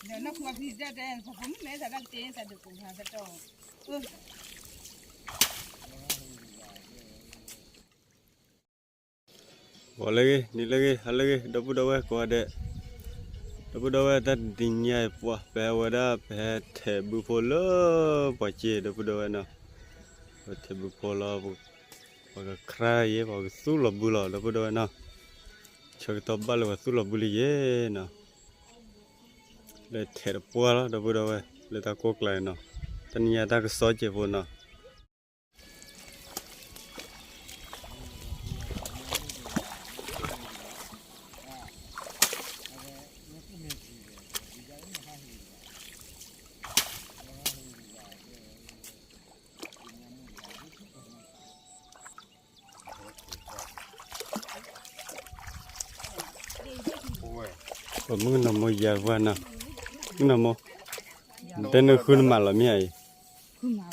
ဒီးနီၢ်ခိဖံတဲတဲ ပှၤဖိမုၣ်မဲသးတၢ်ကတ့သးဒုးကိးဖျါသတီၢ်, ဂီၤလၢအဂ့ၤ နံၤလၢအဂ့ၤ ဟါလၢအဂ့ၤ ဒီပုၢ်ဒီဝဲၢ်ကိးဂၤဒဲး, ဒီပုၢ်ဒီဝဲၢ် တၢ်တနံၤညါအံၤ ပှၤ ပဟဲဝဲဒၣ် ပဟဲထဲးဘုဖိလၢပှၤစ့ ဒီပုၢ်ဒီဝဲၢ်နီၤ, ပထဲးဘုဖိလီၤ, ပှၤကခရၣ်ယဲ ပှၤကသူၣ်လီၤဘုလီၤ ဒီပုၢ်ဒီဝဲၢ်နီၤ, ဆၢကတီၢ်ဘၣ်လၢပှၤသူၣ်လီၤဘုလံယဲနီၤ, လၢထဲးတပှၢ်လီၤ ဒီပုၢ်ဒီဝဲၢ် လၢတၢ်ကိၢ်ကျါအံၤနီၤ, တနံၤညါတၢ်ကစီၣ်စဲးဖိနီၤ ပမုၣ်ကနီၤမိၢ်ယၤဝဲနီၤ, မုၣ်ကနီၤမိၢ်, တဲနဃုနမၤလီၤမ့ၢ်ဧါ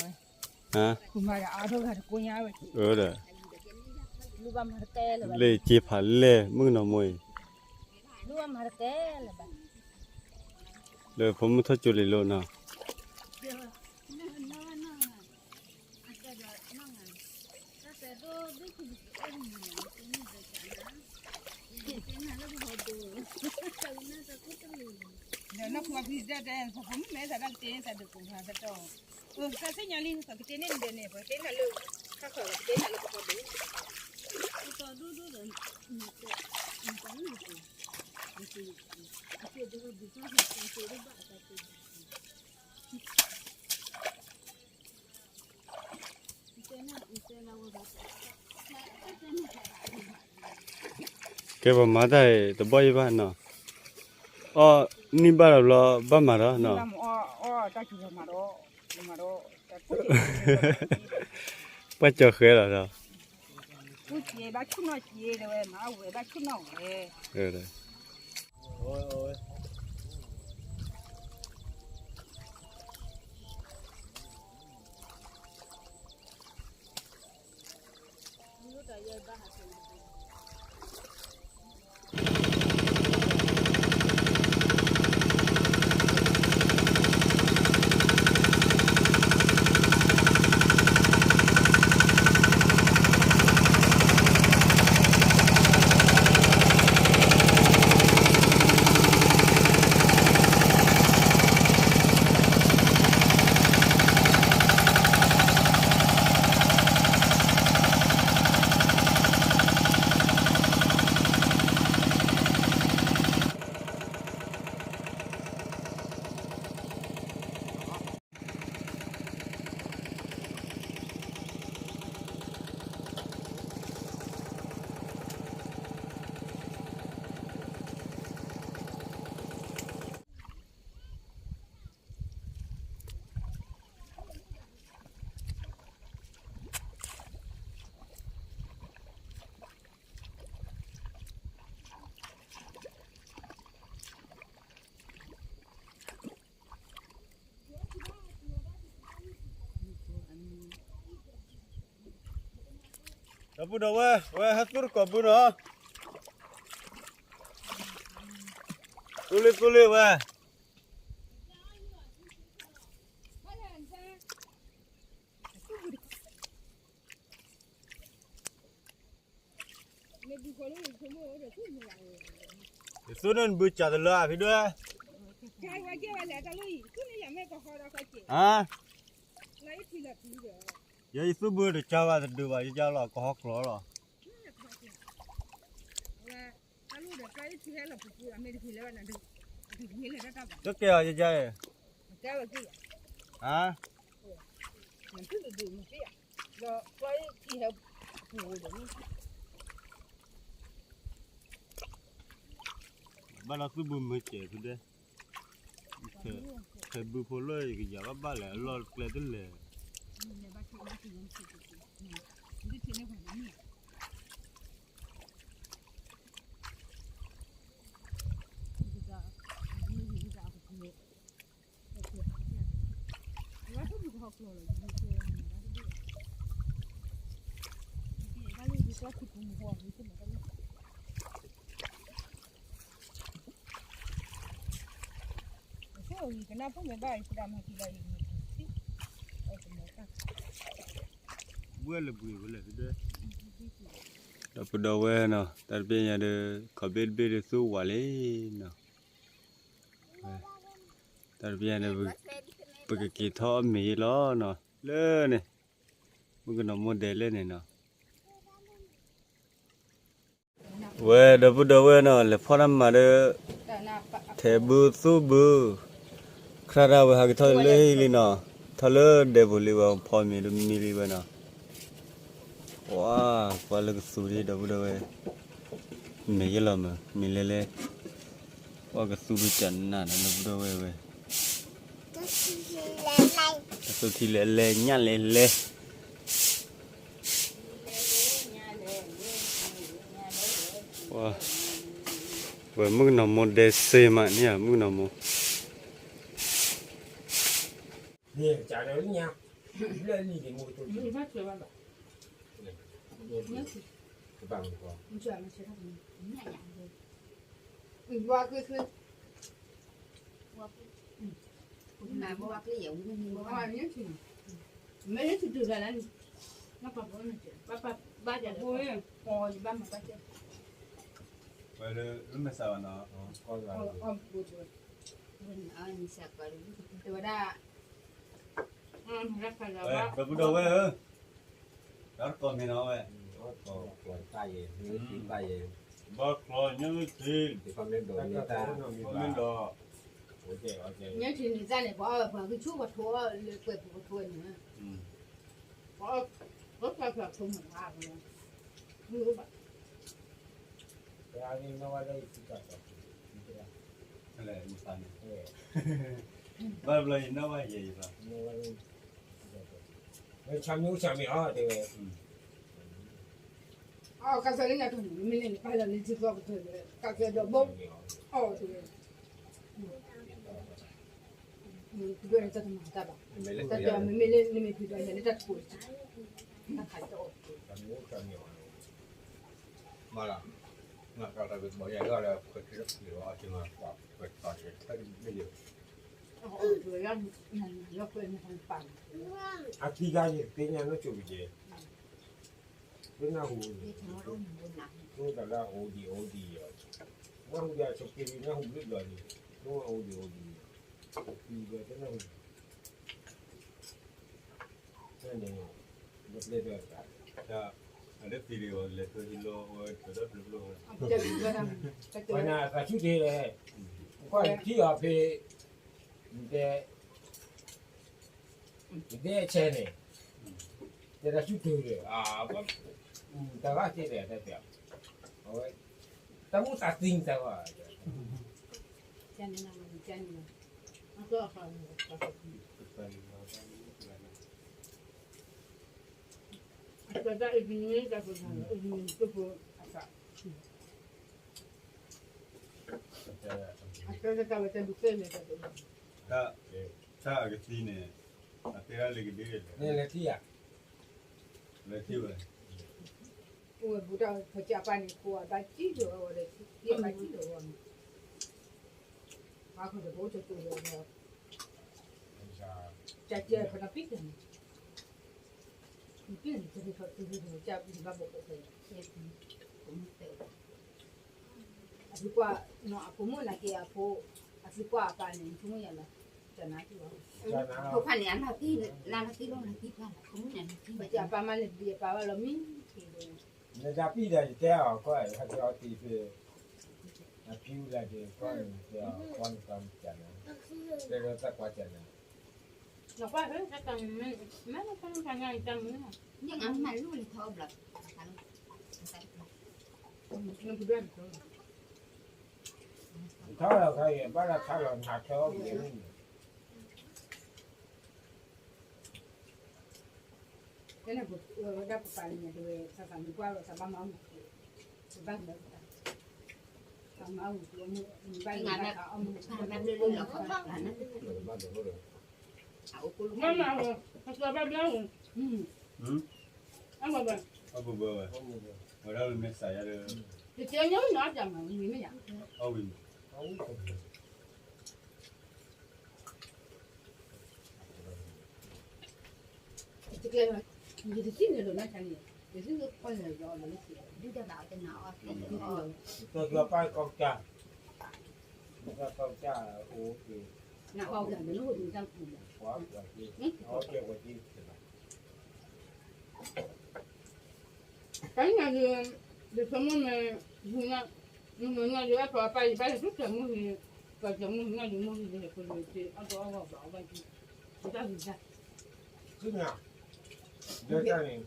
အံၤ, ဟါ, ဒီး လၢစ့ဖးလဲၢ် မုၣ်ကနီၤမိၢ်အံၤ, လၢဖိမုၣ်ထီၣ်ကၠိလံၤလိၤနီၤ ဒီးနီၢ်ခိဖံတဲတဲ ပှၤဖိမုၣ်မဲသးတၢ်ကတ့သးဒုးကိးဖျါသတီၢ်, တၢ်သ့ၣ်ညါလံ ပှၤကတ့န့ၢ်နဒဲးန့ၣ် ပှၤကတ့နၤလၢ ခါဃၢၤ ပှၤကတ့နၤလၢပဟီဒုး, ကဲပှၤမၤတၢ်အံၤ တဘီၣ်ယံၢ်ဘၣ်နီၤ, အီၣ်နံၣ်ဘၣ်လီၤဘျီဘၣ်မၤဒီးနီၤ, ပှၤကၠီၤဃဲလီၤဒီး, ဒီပုၢ်ဒီဝဲၢ် ဝဲဟဲသူၣ်တကိးဘုနီၤ, သူၣ်လံသူၣ်လံဝဲ ယသူၣ်န့ၢ်နဘုကးတလၢအဖံဒွဲၣ်, ဟါ, ယဲယသူၣ်ဘုတကးဘၣ်တဒုးဘၣ် ယကလီၤကဟီကျီလီၤ, တကဲအီၤယကဲ, ဟါ, ဘၣ်လီၤသူၣ်ဘုမ့ၢ်ကဲးဖုဒဲး, ထဲးဘုဖိလၢယကယၤဘၣ်ဘၣ်လဲၣ် အလီၢ်ကျဲတလဲၣ် လၢသူၣ်ဘုကဟီကျီလီၤ, လၢသူၣ်ဘုကဟီကျီလီၤ, ဒီပုၢ်ဒီဝဲၢ်နီၤ, တၢ်တပျဲညါဒီး ခီၣ်ဘ့ၣ်တဘ့ၣ်ဒီးသူဝၤလံနီၤ, တၢ်တပျဲညါဒီး ပကက့ၤထီၣ်အီၣ်မ့ၤယ့လီၤနီၤ, လၢန့ၣ် မုၣ်ကနီၤမိၢ်ဒဲးလၢန့ၣ်နီၤ. ဝဲဒီပုၢ်ဒီဝဲၢ်နီၤ လဲၤဖီၣ်တၢ်မၤဒီး ထဲဘုသူဘု, ခရၣ်တၢ်ဝဲဟးက့ၤထီၣ်လၢဟံၣ်လံနီၤ, ထီၣ်လၢဒဲးပူၤလံဝဲ ဖီမ့ၤတမံလံဝဲနီၤ, ပှၤ ပှၤလၢကသူဒ်ဒီပုၢ်ဒီဝဲၢ်, မ့ၤယဲလီၤမး မ့ၤလဲၤလဲၤ, ပှၤကသူဒ်ကနၣ်ဒီပုၢ်ဒီဝဲၢ်ဝဲ တသူထံလဲၤလဲၤ ညၣ်လဲၤလဲၤ, ဝဲမုၣ်ကနီၤမိၢ်ဒဲးစ့မးန့ၣ် မုၣ်ကနီၤမိၢ်, ဝဲလၢမ့ၢ်စးဝဲနီၤ, ဝဲဒီပုၢ်ဒီဝဲၢ်ဧၢ, တၢ်တကိးမ့ၤနီၤဝဲ, ဘီချီညၣ်ထံ, မ့ၢ်ဒီး, ညၣ်ထံန့ၣ်တၢ်န့ၣ် ပှၤအီၣ်ဝဲပှၤကဆိၣ်ပှၤထိလၢကွဲးပူၤပထိန့ၣ်, ပှၤအီၣ်, ပှၤဖျါခိၣ်မၤအါ, မ့ၢ်အိၣ်ဘၣ် ဘၣ်ဘျီယနီၣ်ဘၣ်ယဲၢ်ယဘၣ်, ဆၣ်မ့ၣ်အူဆၣ်မ့ၣ်အီၣ်တဲဝဲ, အီၣ်ကစၢ်လၢညါတမ့ၢ်န့ၣ် ပာ်လီၤလၢထံကျိကတၢၢ်လၢ ကစၢ်ဒီးဘိ, အီၣ်တဲဝဲ, တဘျီန့ၣ်တၢ်တမၤတၢ်ဘၣ်, တၢ်တဲအီၤမ့မ့ၢ်လၢနမ့ၢ်ဖံးဒီးယၤလၢတၢ်တကိး, တၢ်ခးတအီၣ် မ့ၢ်လီၤ, မ့ၢ်တၢ်တဘျီယဲၢ်လီၤလၢခွဲးခံလီၤအီၣ်က့ၤမး, ခွဲးတၢ်တဘျီယဲၢ်, အသံဂၤယသ့ၣ်ညါနီၢ်ကၠိကယဲၢ်, သ့ၣ်နၢ်ဟူ, သ့ၣ်နၢ်ဟူဒံးအိၣ်ဒံးယဲၢ်, နၢ်ဟူဒံးအဆိးက့ဒံး နၢ်ဟူဘျုးဘျီဒံး, နၢ်ဟူဒံးအိၣ်ဒံးယဲၢ်, သံဂၤသ့ၣ်နၢ်ဟူ န့ၣ်, ပျဲၢ်ဒီးတၢ်, အဒၣ်သံဒံးဝဲလဲၤထၢဟံးလီၤဝဲ တၢ်ဒီဖျၢၣ်ဖျၢၣ်ဝဲ, ပှၤနၤသးဆူၣ်တ့ၢ်, ကွၢ်ထံၣ်အီၤဖဲ, တဲ, တဲဆဲန့ၣ်, တဲတၢ်ဆူၣ်တ့ၢ်ဒီး, တၢ်ဘၣ်တ့ၢ်ဒီးတၢ်ပျဲ, အဝဲ, တၢ်မူသးသံတၢ်ဘၣ် တၢ်အကသံန့ၣ်, အတဲဒၣ်လၢကဒ့လဲၣ်, လဲၤထံၣ်ဧါ, လဲၤထံၣ်ဝဲ, အိၣ်ဝဲဘူးတၢ်ဖီၣ်ကၢ်ပၢ်န့ၣ် ခိၣ်အဘၣ်ကံၣ်ဒီးဝဲဒီး ကံၣ်အဘၣ်ကံၣ်ဒီးဝဲန့ၣ်, ပှၤခိၣ်တဘိကၠိကၠိဒီး, ကၠၢ်ကၠၢ်ဖဲနီၤပံၣ်တၢ်န့ၣ်, ပံၣ်န့ၣ် တဂ့ၤထီၣ်တဂ့ၤထီၣ် ကၠၢ်ပံၣ်ဘၣ်ဘိးခိၣ်ဖဲ, အသုကွၢ်, အဖိမုၣ်နာ်က့အဖိ, အသုကွၢ်အပၢ်န့ၣ် ဖိမုၣ်ယၤလီၤ, ကနၤက့ၤဘၣ်, ဖိခွါန့ၣ် အလီၤတံၢ်, လၢလီၤတံၢ်လီၤလီၤတံၢ်ပှၢ်လီၤ, ဖိမုၣ်န့ၣ်လီၤတံၢ်ဘၣ်, အပၢ်မါလဲၤဘံအပၢ်ဘၣ်လီၤမံ, နတၢ်ပံၣ်ဒီးယတဲအီၤကွၢ် ဟဲက့ၤအီၤတံၢ်ဖဲ, အဖံဝံၤလၢဒ်ကွၢ်န့ၣ်တဲအီၤကွၢ်န့ၣ်ကွၢ်မ့ၢ်ကနၤ, တဲဒီးတၢ်ကွၢ်ကနၤ, နကွၢ်ဖဲတၢ်တၢ်မ့ၢ်, မ့ၢ်နကွၢ်တၢ်ညါအံၤတၢ်မ့ၢ်, နမၤလူလီၤထီဘျီ, ထီလီၤခါအံၤ ဘၣ်လီၤထီလီၤ နၤထီဘျီန့ၣ်, တၢ်ပပာ်လၢညါတဝဲ သးသးမုၢ်ကွၢ်လီၤ သးဘၣ်မၤအီၣ်မူၤ, သးဘၣ်မၤအီၣ်မူၤ, သးမၤအီၣ်မူၤ, ဘၣ်မၤအီၣ်မူၤ, မ့ၢ်မၤအီၣ်, သးဘၣ်ဘျါအီၤ, အဘၣ်ဘၣ်, အဘၣ်ဘၣ်ဝဲ, ဝဲဒၣ်မ့ၢ်စးယၤဒီး, တကဲညါဝဲနီၤ အပျးမၤဝံၤမ့ၢ်ယၤ, အဝံၤမး, အဝံၤ, ယတသ့ၣ်ညါလၢၤနီတခါန့ၣ်, ယသ့ၣ်ညါပှၢ်လၢၤယီၤလၢၤ, ဒုၣ်ဒါဘၣ်အတနာ်အီၤ, ကၢ်ကၢ်ပၢ်ကီကၢ်, ကၢ်ကၢ်အိၣ်က့ၤ, နအီၣ်ကၢ်န့ၣ် နအိၣ်ဒံးတၢ်မူ, ပှၤကၢ်ကၢ်, အီၣ်ကၢ်ဝဲကၢ်, တၢ်ညါဒီး, ယဆိကမိၣ်မ့ၢ်, မ့ၢ်ညါဒီး အပှၤပၢ်ယဘၣ်ယသူၣ်ကျၢၤမုၢ်ဟံၣ်, ကျၢၤမုၢ်ဟံၣ်ညါဒီး မုၢ်ဟံၣ်ဒီး ယဖိလၢအီၣ်ဒီးအီၣ်ဘၣ်အီၣ်ဘၣ်က့ၤ, တၢ်ဂ့ၤဒၣ်, သ့ၣ်ညါ, ဒ်တၢ်န့ၣ်,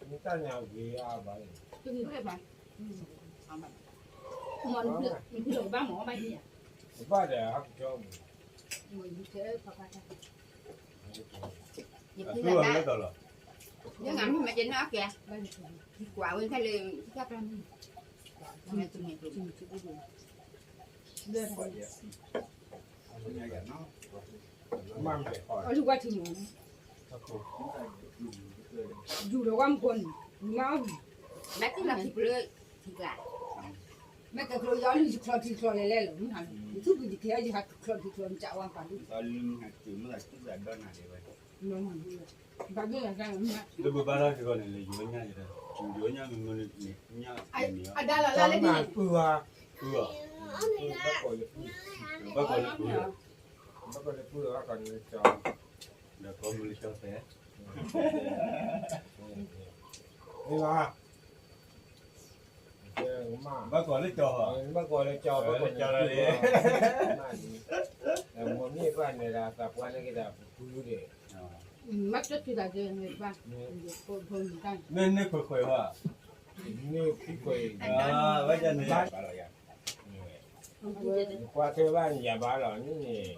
နတၢ်ညါဂ့ၤအါဘၣ်န့ၣ်, တဂ့ၤဘၣ်, မ့ၢ်နဖုလီၤကဘၣ်မ့ၢ်အီၣ်ဘၣ်ဟံၣ်ဧါ, ကဘၣ်ဒီးဟးကဆှီမ့ၢ် ယဖုလၢ်ဘၣ်, ယဖုလၢ်ဘၣ်, ယငါမ့ၢ်မၤကဲနီၢ်ကဲ, ယကွၢ်ဝဲတၢ်လၢ, ယတၢ်ပျၢ်မ့ၢ်, မ့ၢ်တမ့ၢ်, အီၣ်လၢဝါထံမ့ၢ်, ယူၤဒီးဝါမုၢ်ကိးန့ၣ်, မ့ၢ်အီၣ်, မ့ၢ်ကဲကျိယီၤလံ ယချီထံချီလဲၤလဲၣ်လီၤ, မ့ၢ်ထူၣ်ကယကဲယဟးချီထံချီမ့ၢ်ကးဝါပာ်ဒိၣ်, ဘၣ်ဒိၣ်ယၤတၢ်, လၢပဘါထီၣ်စ့ၢ်ကီးန့ၣ် လၢယိၤညါယတၢ်, ယိၤညါမ့ၢ်မ့ၢ်န့ၣ်, ညါ, အဒါလီၤလၢလၢန့ၣ်, ပုၢ်ဝါ, ပုၢ်ဝါ, ဘၣ်ကီးလၢပုၢ်, ဘၣ်ကီးလၢပုၢ်, ဘၣ်ကီးလၢကၠီ, ဒီးကီးမုၢ်လၢကၠီဖဲ, မ့ၢ်ဘၣ် ဘၣ်ကီးလၢကၠီ, ဘၣ်ကီးလၢကၠီ, ဘၣ်ကီးလၢကၠီလီၤ, မိၢ်န့ၢ်ဘၣ်န့ၣ်ဒီးသးပှၢ်န့ၢ်က့ၤဒီးပဖုဒဲး, မ့ၢ်န့ၢ်ခွဲးခွဲးဘၣ်, န့ၢ်ခွဲးခွဲး, ဘၣ်န့ၣ်, ကွၢ်ထွဲဘၣ်န့ၣ် ယၤဘၣ်လီၤန့ၣ်,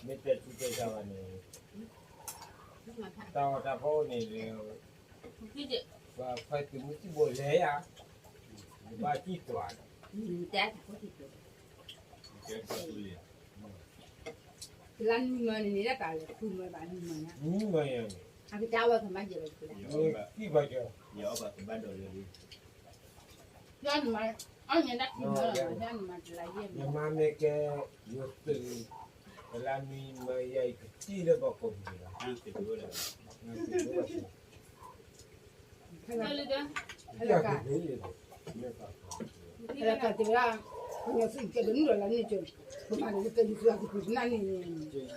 မ့ၢ်တဲဆူတဲဆါဘၣ်န့ၣ်, တၢ်အီၣ်တၢ်ဖီအိၣ်န့ၣ်, ပှၤခွဲးသုးမုၢ်သံၣ်ဘိလဲၤယၤ, ဘၣ်စံၣ်တွၤ, တလါနံၤမၢန့ၣ်န့ၣ် တၢ်ပာ်လဲၤဃုမၢဘၣ်နံၤမၢညါ, နံၤမၢယၤန့ၣ်, အကစၢ်ဝဲကမၤယဲၢ်ဘၣ်တလါ, စံၣ်ဘၣ်ကၠီ, ယမၤမ့ၢ်ကဲ, ယသုး, တလါနံၤမၢယၤအံၤကစံၣ်လၢဘၣ်ကိးပူၤလီၤ, လၢက, လၢက, တဝဲဒၣ်, ပညီသုးကဲတနုာ်လီၤလၢန့ၣ်ကၠိ, ပမၤန့ၣ်ကဲဒုးသုးအကပူၤကနၣ်န့ၣ်,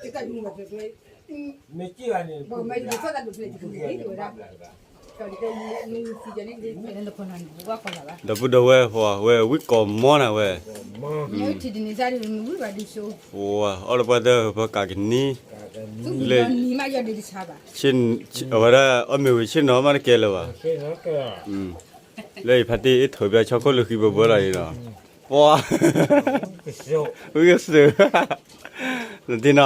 တကးဒုးမၤတၢ်, မ့ၢ်က့ၤဘၣ်န့ၣ်, ဘၣ်မၤယကသီၣ်တၢ်ဒိးဖျဲးတကလုာ်န့ၣ်တဝဲဒၣ်, တၢ်ဒုးကဲ, ဒီပုၢ်ဒီဝဲၢ်ဝဲဝံၣ်ကိးမီနၤဝဲ, ထံဒ်န့ၣ်တၢ်ဒ်မ့ၢ်ဝံၣ်ဘၣ်ဒ်သိး, အီၣ်လၢပှၤသၢပကးကနံၣ်, လၢ, အဝဲဒၣ်အီၣ်မ့ၤဝံၤဆ့ၣ်နီၤမးတကဲလၢၤဘၣ်, လၢယဖါတံၢ်အ့ၣ်ထိးဘၣ်ဆီခိၣ်လၢဃံဘၢဘၢလီၤအံၤနီၤ, ပှၤ, ဝံၣ်ကစၢၢ်, နတ့ၢ်နီၤ,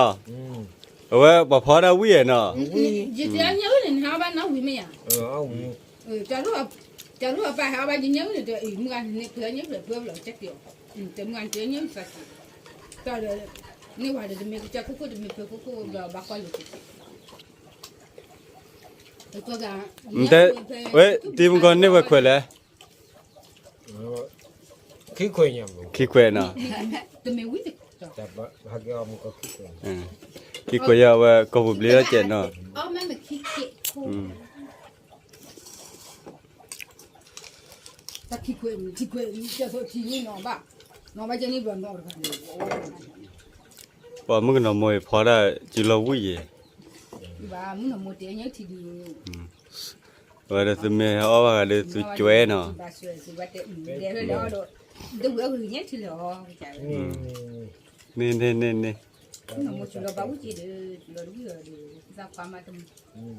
အဝဲပှၤဖီဒၣ်ဝံၣ်ဧါနီၤ, ယတညါဝံၣ်န့ၣ် နဟးဘၣ်နီၣ်ဝံၤမ့ၢ်ဧါ, တၢ်ရူၢ်အပၢ်ဟးဘၣ် ယညါဝံၣ်န့ၣ် တမုၢ်ဂၤန့ၣ် ပှၤညါဝံၣ်ပှဲၤလီၤ ကဲက့ၤအီၤ, တမုၢ်ဂၤန့ၣ် တညါဝံၣ်သးက့ၤ, တၢ်ဒီး, န့ၢ်ဝဲဒီးတမ့ၢ်ကစၢ်ခိၣ်ခိၣ် တမ့ၢ်ပှဲၤခိၣ်ခိၣ်ဒီးဘၣ်ကွၢ်လိာ်က့ၤ, တဲ, ဝဲတံၤမုၢ်ကီၢ်န့ၢ်ဝဲခွဲးလဲၣ်, ခံခွဲးနီၤ, ခံခွဲးယၤဝဲကိာ်ပူၤဘျ့လီၤကဲးနီၤ, ပှၤမုၣ်ကနီၤမိၢ်အံၤဖီဒၣ်စုလီၤဝံၣ်ယဲၢ်, ဝဲဒီးသုမ့ၢ်ဟဲအီၣ်ဘၣ်ဂၤဒီးသုကွဲးနီၤ, န့ၣ်န့ၣ်န့ၣ်န့ၣ်, မ့ၢ်